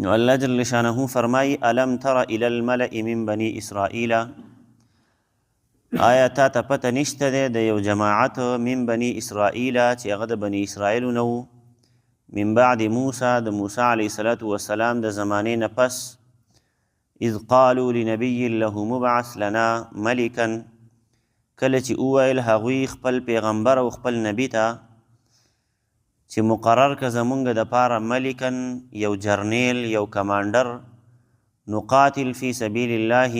نو الله جل شانه فرمای، الم تر الی الملأ من بنی اسرائیل، آیا تا ته پته نشته دی د یو جماعت من بنی اسرائیل چې هغه د بنی اسرائیلو نه وو، من بعد موسی، د موسی علیه الصلاة والسلام د زمانې نه پس، اذ قالوا لنبي له مبعث لنا ملکا، کله چې وویل هغوی خپل پیغمبر او خپل نبی ته چې مقرر که زمونږ دپاره ملکا، یو جرنیل، یو کمانډر، نقاتل فی سبیل الله،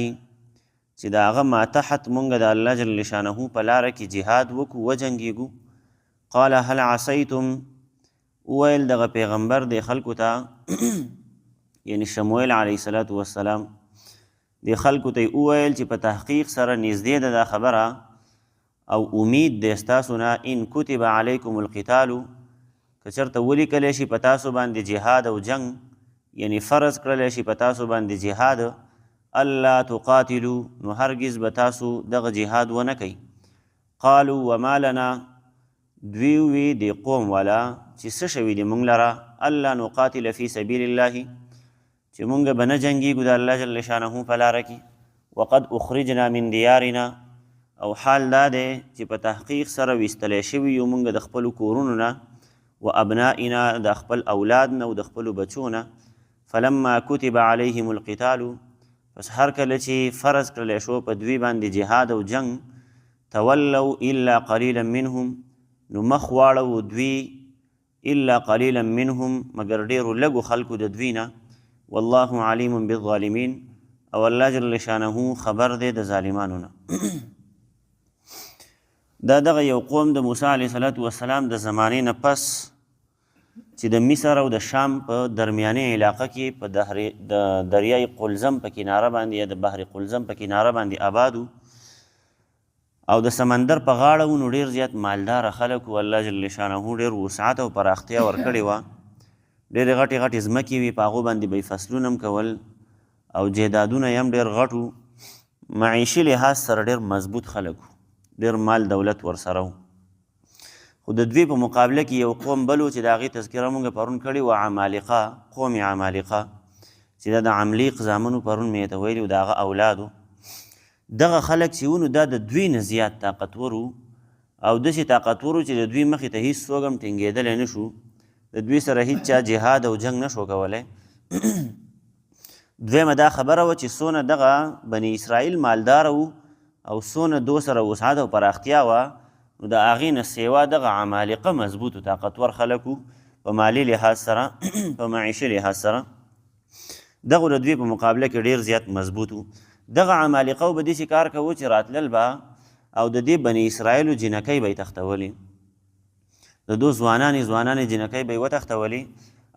چې د هغه ماتحت مونږ د الله جل شانه په لاره کې جهاد وکړو، وجنګېږو. قال هل عصیتم، وویل دغه پیغمبر د خلکو ته، یعنی شمویل علیه الصلاة والسلام د خلکو ته وویل چې په تحقیق سره نږدې ده دا خبره او امید دی ستاسو نه، ان کتب علیکم القتال، که چېرته ولیکلی شي په تاسو باندې جهاد او جنګ، یعنی فرض کړلی شي په تاسو باندې جهاد، الا تقاتلو، نو هرګز به تاسو دغه جهاد ونه کوئ. قالو وما لنا، دوی وی د قوم والا چې څه شوي دي مونږ لره، الا نقاتل فی سبیل الله، چې مونږ به نه جنګېږو د الله جل شانه په لاره کې، وقد اخرجنا من دیارنا، او حال دا دی چې په تحقیق سره ویستلی شوي یو مونږ د خپلو کورونو نه، و ابنائنا، د خپل اولاد نه او د خپلو بچو نه. فلما کتب علیهم القتال، پس هر کله چې فرض کړلی شو په دوی باندې جهاد او جنګ، تولوا الا قلیلا منهم، نو مخ واړوو دوی، الا قلیلا منهم، مګر ډېرو لږو خلکو د دوی نه. والله علیم بالظالمین، او الله جل شانه خبر دی د ظالمانو نه. دا دغه یو قوم د موسی علیه الصلاة والسلام د زمانې نه پس چې د مصر او د شام په درمیاني علاقه کې په د دریای قلزم په کناره باندې یا د بحر قلزم په کناره باندې آبادو او د سمندر په غاړه وو، نو ډېر زیات مالداره خلک وو. الله جل شانه ډېر وسعت او پراختیا ورکړې وه، ډېرې غټې غټې ځمکې وې، په هغو باندې به یې فصلونه هم کول او جایدادونه یې هم ډېر غټ وو. معیشي لحاظ سره ډېر مضبوط خلک وو، ډېر مال دولت ورسره وو. خو د دوی په مقابله کې یو قوم بل و چې د هغې تذکره مونږ پرون کړې وه، عمالقه، قوم عمالقه، چې دا د عملیق زامنو، پرون مې ته ویلي و، د هغه اولادو. دغه خلک چې وو نو دا د دوی نه زیات طاقتور وو او داسې طاقتور وو چې د دوی مخې ته هیڅ څوک هم ټینګېدلی نه شو، د دوی سره هیڅ چا جهاد او جنګ نه شو کولی. دویمه دا خبره وه چې څونه دغه بني اسرائیل مالداره وو او څونه دو سره وسعت او پراختیا وه، نو د هغې نه سیوا دغه عمالقه مضبوط و طاقتور خلک وو په مالي لحاظ سره، په معیشي لحاظ سره. دغو د دوی په مقابله کې ډېر زیات مضبوط وو. دغه عمالقه به داسې کار کوو چې راتلل به او د دې بني اسرائیلو جینکۍ به یې تښتولې، د دو ځوانانې ځوانانې جینکۍ به یې وتښتولې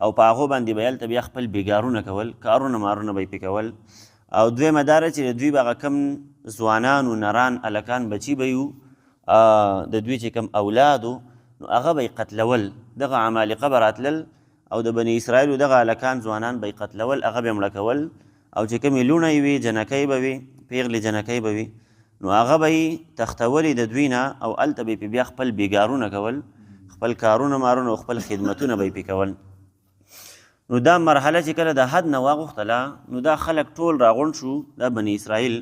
او په هغو باندې به یې هلته بیا خپل بیګارونه کول، کارونه مارونه به یې پرې کول. او دویمه دا ده چې د دوی به هغه کوم ځوانانو نران هلکان بچي به یې وو، د دوی چې کوم اولاد و، نو هغه به یې قتلول. دغه عمالقه به راتلل او د بني اسرائیلو دغه هلکان ځوانان به یې قتلول، هغه به یې مړه کول. او چې کومې لوڼه یې وي، جنکۍ به وي، پیغلې جنکۍ به وي، نو هغه به یې تښتولې د دوی نه او هلته به یې پرې بیا خپل بیګارونه کول، خپل کارونه مارونه او خپل خدمتونه به یې پرې کول. نو دا مرحله چې کله د حد نه واغوښتله، نو دا خلک ټول راغونډ شو، دا بني اسرائیل،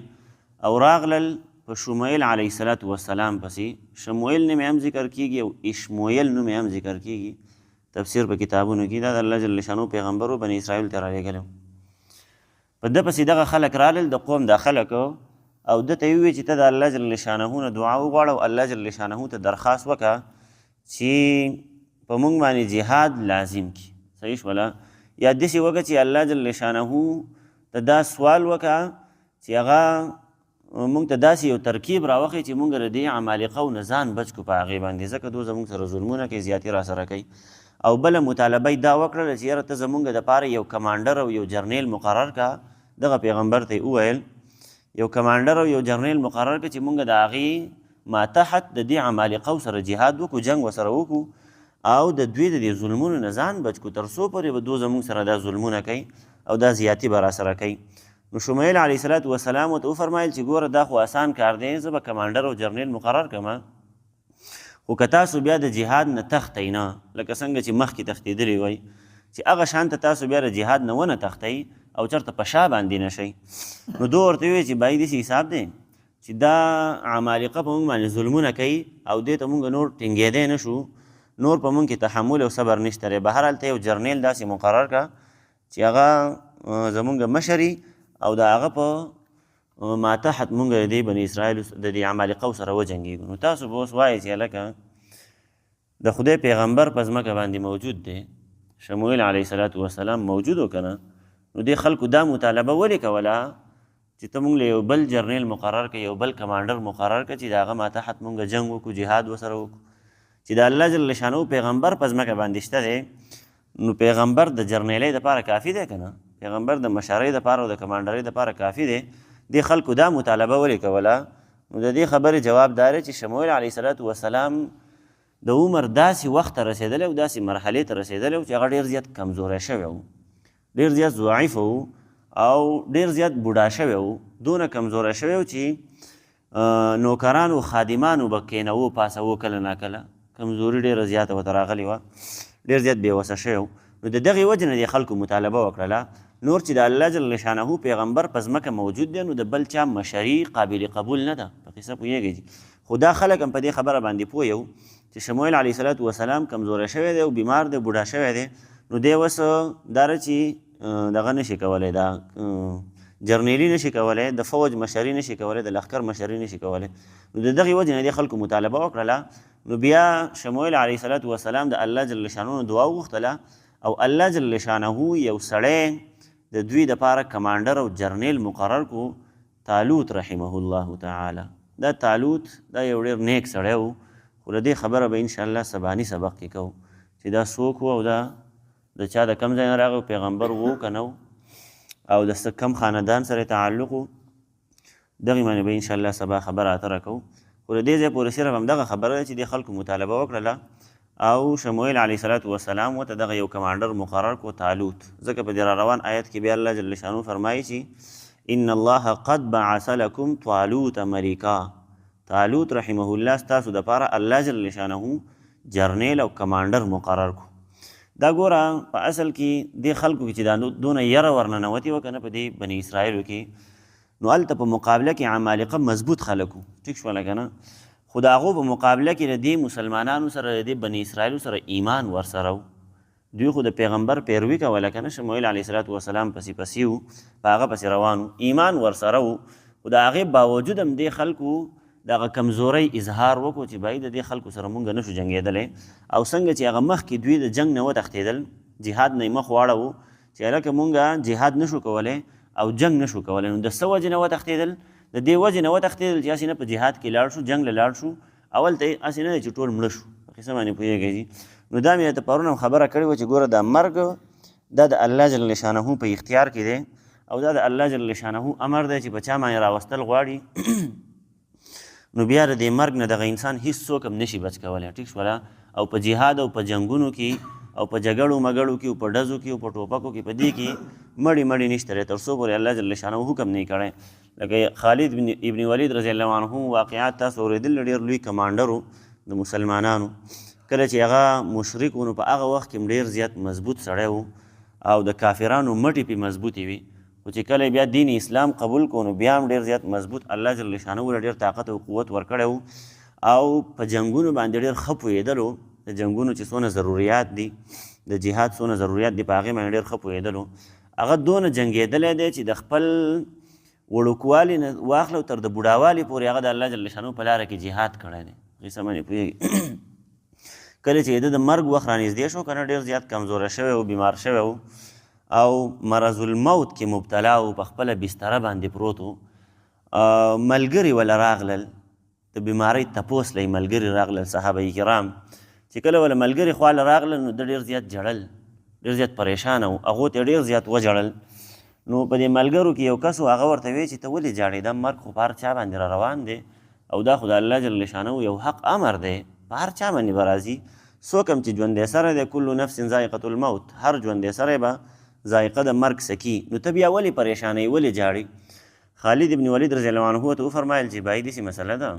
او راغلل په شمویل علیه الصلاة والسلام پسې. شمویل نوم یې هم ذکر کېږي او اشمویل نوم یې هم ذکر کېږي تفسیر په کتابونو کې. دا د الله جل شانو پیغمبر و، بني اسرائیل ته رالیږلی. په ده پسې دغه خلک رالل، د قوم دا خلک، او ده ته یې وویل چې ته د الله جل شانه نه دعا وغواړه او الله جل شانه ته درخواست وکړه چې په مونږ باندې جهاد لازم کړي. صحیح شوله؟ یا داسې وکړه چې الله جل شانه ته دا سوال وکړه چې هغه مونږ ته داسې یو ترکیب راوښیي چې مونږ له دې عمالقو نه ځان بچ کړو په هغې باندې، ځکه دوی زمونږ سره ظلمونه کوي، زیاتي راسره کوي. او بله مطالبه یې دا وکړله چې یاره ته زمونږ دپاره یو کمانډر او یو جرنیل مقرر کړه. دغه پیغمبر ته یې وویل یو کمانډر او یو جرنیل مقرر کړه چې مونږ د هغې ماتحت د دې عمالقو سره جهاد وکړو، جنګ ورسره وکړو او د دوی د دې ظلمونو نه ځان بچ کړو، تر څو پورې به دوی زمونږ سره دا ظلمونه کوي او دا زیاتي به راسره کوي. نو شمویل علیه الصلاة والسلام ورته وفرمایل چې ګوره دا خو اسان کار دی، زه به کمانډر او جرنیل مقرر کړم، خو که تاسو بیا د جهاد نه تښتئ نه، لکه څنګه چې مخکې تښتېدلي وئ، چې هغه شان ته تاسو بیا د جهاد نه ونه تښتئ او چرته په شا باندې نه شئ. نو دوی ورته وویل چې بای داسې حساب دی چې دا عمالقه په موږ باندې ظلمونه کوي او دې ته موږ نور ټینګېدی نه شو، نور په موږ کې تحمل او صبر نشته دی. بهرحال ته یو جرنیل داسې مقرر کړه چې هغه زمونږ مشري او د هغه په ماتحت مونږ د دې بني اسرائیل د دې عمالقه سره وجنګېږو. نو تاسو به اوس وایئ چې هلکه د خدای پیغمبر په ځمکه باندې موجود دی، شمویل علیه الصلاة والسلام موجود و که نه، نو دې خلکو دا مطالبه ولې کوله چې ته مونږ له یو بل جرنیل مقرر کړه، یو بل کمانډر مقرر کړه چې د هغه ماتحت مونږ جنګ وکړو، جهاد ورسره وکړو، چې د الله جل شانه پیغمبر په ځمکه باندې شته دی، نو پیغمبر د جرنیلۍ دپاره کافي دی که نه؟ پیغمبر د مشرۍ دپاره او د کمانډرۍ دپاره کافي دی. دې خلکو دا مطالبه ولې کوله؟ نو د دې خبرې جواب دا دی چې شمویل علیه الصلاة والسلام د عمر داسې وخت ته رسېدلی او داسې مرحلې ته رسېدلی و چې هغه ډېر زیات کمزوری شوی و، ډېر زیات ضعیف و او ډېر زیات بوډا شوی و. دونه کمزوری شوی و چې نوکرانو خادمانو به کینوو پاسوو کله ناکله، کمزوري ډېره زیاته ورته راغلې وه، ډېر زیات بې وسه شوی و. نو د دغې وجې نه دې خلکو مطالبه وکړله. نور چې د الله جل شانه پیغمبر په ځمکه موجود دی نو د بل چا مشري قابل قبول نه ده. په قصه پوهېږئ؟ خو دا خلک هم په دې خبره باندې پوه یو چې شمویل علیه الصلاة والسلام کمزوری شوی دی او بیمار دی، بوډا شوی دی، نو دی اوس دا چې دغه نشي کولی، دا جرنیلي نشي کولی، د فوج مشري نشي کولی، د لښکر مشري نشي کولی. نو د دغې وجې نه دې خلکو مطالبه وکړله. نو بیا شمویل علیه الصلاة والسلام د الله جل شانه دعا وغوښتله او الله جل شانه یو سړی د دوی دپاره کمانډر او جرنیل مقرر کو، طالوت رحمه الله تعالی. دا طالوت دا یو ډېر نیک سړی و، خو له دې خبره به انشاءالله سباني سبق کې کوو چې دا څوک و او دا د چا د کم ځای نه راغی، پیغمبر وو که نه او د څه کم خاندان سره تعلق و. دغې باندې به انشاءالله سبا خبره اتره کوو. خو له دې ځای پورې صرف همدغه خبره ده چې دې خلکو مطالبه وکړله او شمویل علیه الصلاة والسلام ورته دغه یو کمانډر مقرر کو، طالوت. ځکه په دې را روان آیت کې بیا الله جل شانه فرمایي چې ان الله قد بعث لکم طالوت ملکا. طالوت رحمه الله ستاسو دپاره الله جل شانه جرنیل او کمانډر مقرر کو. دا ګوره په اصل کې دې خلکو کې چې دا دونه یره ورننوتې وه که نه په دې بني اسرائیلو کې، نو هلته په مقابله کې عمالقه مضبوط خلک وو، ټیک شوله که نه، خو د هغو په مقابله کې د دې مسلمانانو سره، د دې بني اسرائیلو سره ایمان ورسره و. دوی خو د پیغمبر پیروي کوله که نه، شمویل علیه الصلاة والسلام پسې پسې وو، په هغه پسې روان وو، ایمان ورسره و. خو د هغې باوجود هم دې خلکو دغه کمزورۍ اظهار وکړو چې باید د دې خلکو سره مونږ نشو جنګېدلی. او څنګه چې هغه مخکې دوی د جنګ نه وتښتېدل، جهاد نه یې مخ واړوو چې هلکه مونږ جهاد نشو کولی او جنګ نشو کولی، نو د څه وجې نه وتښتېدل؟ د دې وجې نه وتښتېدل چې هسې نه په جهاد کې لاړ شو، جنګ له لاړ شو، اول ته هسې نه دی چې ټول مړه شو. په قصه باندې پوهېږئ؟ نو دا مې درته پرون هم خبره کړې وه چې ګوره دا مرګ دا د الله جل شانه په اختیار کې دی او دا د الله جل شانه امر دی چې په چا باندې راوستل غواړي، نو بیا د دې مرګ نه دغه انسان هیڅ څوک هم نشي بچ کولی. ټیک شوله؟ او په جهاد او په جنګونو کې او په جګړو مګړو کې او په ډزو کې او په ټوپکو کې په دې کې مړی مړی نشته دی تر څو پورې الله جل شانه حکم نه کړی. لکه خالد ابن ولید رضی الله عنه واقعات تاسو اورېدل، ډېر لوی کمانډر و د مسلمانانو. کله چې هغه مشرک و نو په هغه وخت کې ډېر زیات مضبوط سړی و او د کافرانو مټې پې مضبوطې وي. خو چې کله بیا دین اسلام قبول کړو نو بیا هم ډېر زیات مضبوط الله جل شانه له ډېر طاقت او قوت ورکړی و او په جنګونو باندې ډېر ښه پوهېدلو. د جنګونو چې څونه ضروریات دي، د جهاد څونه ضروریات دي، په هغې باندې ډېر ښه پوهېدلو. هغه دونه جنګېدلی دی چې د خپل وړوکوالي نه واخله تر د بوډاوالي پورې هغه د الله جل شانه په لاره کې جهاد کړی دی. قصه باندې پوهېږي؟ کله چې د مرګ وخت رانږدې شو که نه، ډېر زیات کمزوری شوی و، بیمار شوی و او مرض الموت کې مبتلا و، په خپله بستره باندې پروت و. ملګري وله راغلل د بیمارۍ تپوس له ملګري راغلل، صحابه کرام. چې کله وله ملګري خواله راغلل نو ده ډېر زیات ژړل، ډېر زیات پریشانه و، هغو ته ډېر زیات وژړل. نو په دې ملګرو کې یو کس و، هغه ورته ویې چې ته ولې ژاړې؟ دا مرګ خو په هر چا باندې را روان دی او دا خو د الله جل شانه یو حق امر دی، په هر چا باندې به راځي، څوک هم چې ژوندی سره دی، کل نفس ذائقة الموت، هر ژوندی سره به ذائقه د مرګ څکي، نو ته بیا ولې پریشانه یې، ولې ژاړې؟ خالد ابن ولید رضی الله عنه ته وفرمایل چې بای داسې مسله ده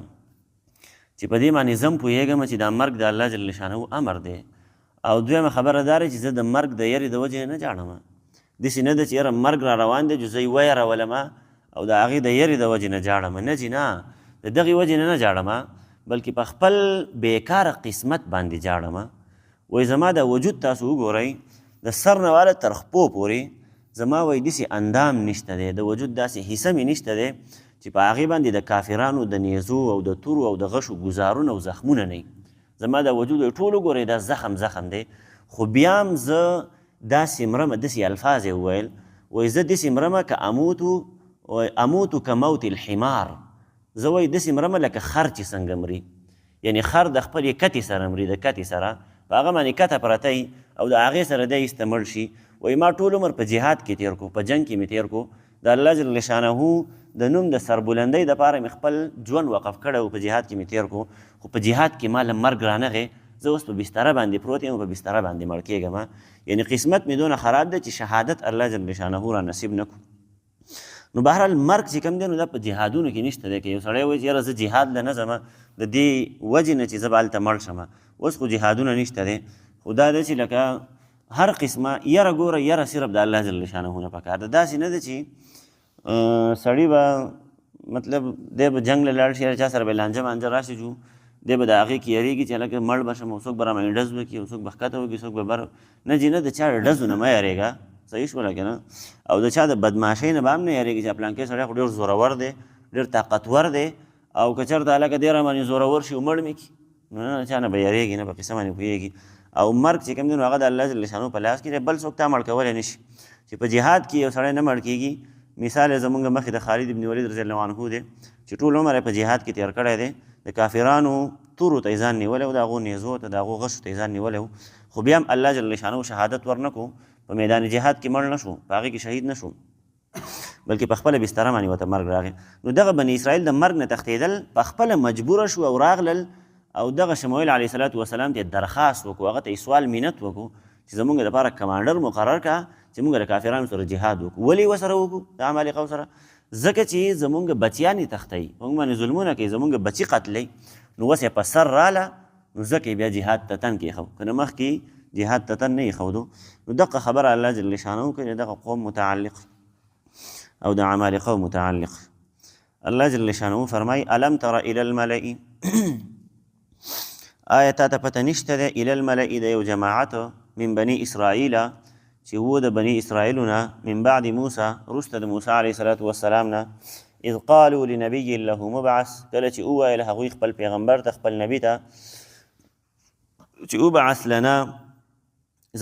چې په دې باندې زه هم پوهېږم چې دا مرګ د الله جل شانه امر دی او دویمه خبره دا ده چې زه د مرګ د یرې د وجې نه ژاړم. داسې نه ده چې یاره مرګ را روان دی جو زه یې ویرولم او د هغې د یرې د وجې نه ژاړم. نه جي نه، د دغې وجې نه نه ژاړم، بلکې په خپل بیکاره قسمت باندې ژاړم. وایي زما دا وجود تاسو وګورئ، د سر نه واله تر خپو پورې زما وایي داسې اندام نشته دی، د وجود داسې حصه مې نشته دی چې په هغې باندې د کافرانو د نیزو او د تورو او د غشو ګزارونه او زخمونه نه وي. زما دا وجود ټول وګورئ، دا زخم زخم دی، خو بیا هم زه داسې مرمه. داسې الفاظ یې وویل، وایي زه داسې مرمه که اموتو، اموتو کموت الحمار، زه وایي داسې مرمه لکه خر چې څنګه مري. یعنی خر د خپلې کتې سره مري، د کتې سره په هغه باندې کته پرته وي او د هغې سره دی ایسته مړ شي. وایي ما ټول عمر په جهاد کې تېر کو، په جنګ کې مې تېر کو، د الله جل شانه د نوم د سربلندۍ دپاره مې خپل ژوند وقف کړی و، په جهاد کې مې تېر کو، خو په جهاد کې ما له مرګ رانغی، زه اوس په بستره باندې پروت یم، په بستره باندې مړ کېږم. یعنی قسمت مې دونه خراب دی چې شهادت الله جل شانه را نصیب نه کو. نو بهرحال مرګ چې کوم دی نو دا په جهادونو کې نشته دی. که یو سړی وایي چې یاره زه جهاد له نه ځم د دې وجې نه چې زه به هلته مړ شم، اوس خو جهادونه نشته دی. خو دا ده چې لکه هر قسمه یره ګوره، یره صرف د الله جل شانه نه پکار ده. داسې نه ده چې سړی به مطلب دی به جنګ له لاړ شي، چا سره به لانجه مانجه راشي، جو دی به د هغې کې یریږي چې هلکه مړ به شم او څوک به راباندې ډز وکړي او څوک به ښکته وکړي، څوک به بر نه جي نه، د چا د ډزو نه مه یریږه، صحیح شوله که نه؟ او د چا د بدمعاشۍ نه به هم نه یریږي چې پلانکی سړی خو ډېر زورور دی، ډېر طاقتور دی، او که چېرته هلکه دی راباندې زورور شي او مړ مې کړي، نو نه چا نه به یریږي، نه په قصه باندې پوهېږي. او مرګ چې کوم دی نو هغه د الله جل شانه په لاس کې دی، بل څوک تا مړ کولی نه شي. چې په جهاد کې یو سړی نه مړ کېږي، مثال یې زمونږ مخې د خالد بن ولید رضی الله عنه دی چې ټول عمر یې په جهاد کې تېر کړی دی، د کافرانو تورو ته یې ځان نیولی و، د هغو نیزو ته، د هغو غشو ته یې ځان نیولی و، خو بیا هم الله جل شانه شهادت ورنه کړو، په میدان جهاد کې مړ نه شو، په هغې کې شهید نه شو، بلکې په خپله بستره باندې ورته مرګ راغی. نو دغه بني اسرائیل د مرګ نه تښتېدل، په خپله مجبوره شو او راغلل او دغه شمویل علیه الصلاة والسلام ته درخواست وکړو، هغه ته یې سوال منت وکړو چې زمونږ دپاره کمانډر مقرر کړه چې مونږ د کافرانو سره جهاد وکړو. ولې ورسره وکړو د عمالقو سره؟ ځکه چې زمونږ بچیان یې تښتوي، مونږ باندې ظلمونه کوي، زمونږ بچي قتلوي، نو اوس یې په سر راله، نو ځکه یې بیا جهاد ته تن کېښود، که نه مخکې جهاد ته تن نه ایښودو. نو دغه خبره الله جل شانه کوي دغه قوم متعلق او د عمالقو متعلق. الله جل شانه فرمای الم تر الى الملئ، آیا تا ته پته نشته ده الى الملئ د یو جماعت من بني اسرائیل چې وو د بني اسرائیلو نه، من بعد موسی، وروسته د موسی علیه الصلاة والسلام نه، اذ قالوا لنبي له مبعث، کله چې وویل هغوی خپل پیغمبر ته، خپل نبي ته چې ابعث لنا،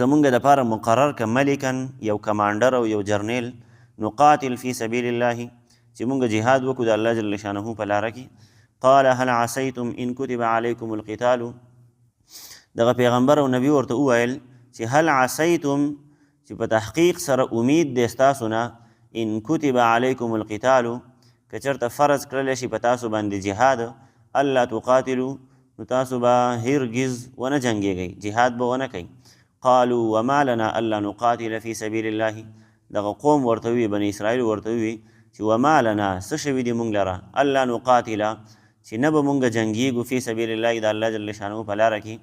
زمونږ دپاره مقرر که ملکا، یو کمانډر او یو جرنیل، نقاتل فی سبیل الله، چې مونږ جهاد وکړو د الله جل شانه په لاره کې. قال هل عصیتم ان کتب علیکم القتال، دغه پیغمبر او نبی ورته وویل چې هل عصیتم، چې په تحقیق سره امید دی ستاسو نه، ان کتب علیکم القتال، که چېرته فرض کړلی شي په تاسو باندې جهاد، الا تقاتلو، نو تاسو به هرګز ونه جنګېږئ، جهاد به ونه کوئ. قالو وما لنا الا نقاتل فی سبیل الله، دغه قوم ورته ووي، بني اسرائیل ورته ووي چې وما لنا، څه شوي دي مونږ لره، الا نقاتل، چې نه به مونږ جنګېږو فی سبیل الله، د الله جل شانه په لاره کې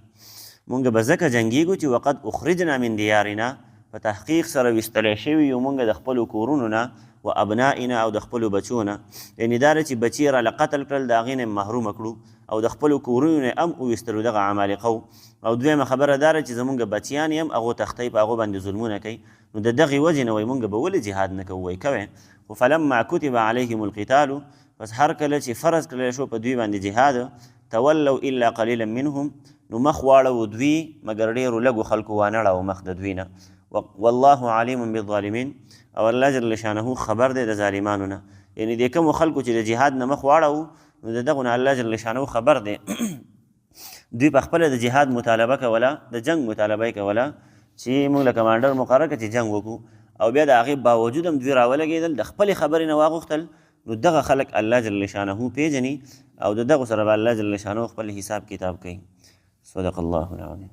مونږ به ځکه جنګېږو چې وقد اخرجنا من دیارنا، په تحقیق سره ویستلی شوي یو مونږ د خپلو کورونو نه، و ابنائنا، او د خپلو بچو نه. یعنې دا ده چې بچي یې راله قتل کړل، د هغې نه یې محرومه کړو او د خپلو کورونو نه یې هم وویستلو دغه عمالقه وو. او دویمه خبره دا ده چې زمونږ بچیان یې هم هغو تښتوي، په هغو باندې ظلمونه کوي، نو د دغې وجې نه وایي مونږ به ولې جهاد نه کوو؟ وایي کوی. خو فلما کتب علیهم القتال، پس هر کله چې فرض کړلی شو په دوی باندې جهاد، تولوا الا قلیلا منهم، نو مخ واړوو دوی مګر ډېرو لږو خلکو وانه ړاوه مخ د دوی نه. والله علیم بالظالمین، او الله جل شانه خبر دی د ظالمانو نه. یعنې د کومو خلکو چې د جهاد نه مخ واړوو نو د دغو نه الله جل شانه خبر دی. دوی په خپله د جهاد مطالبه کوله، د جنګ مطالبه یې کوله چې موږ له کمانډر مقرر کړه چې جنګ وکړو، او بیا د هغې باوجود هم دوی راولګېدل، د خپلې خبرې نه واغوښتل. نو دغه خلک الله جل شانه پېژني او د دغو سره به الله جل شانه خپل حساب کتاب کوي. صدق الله العظیم.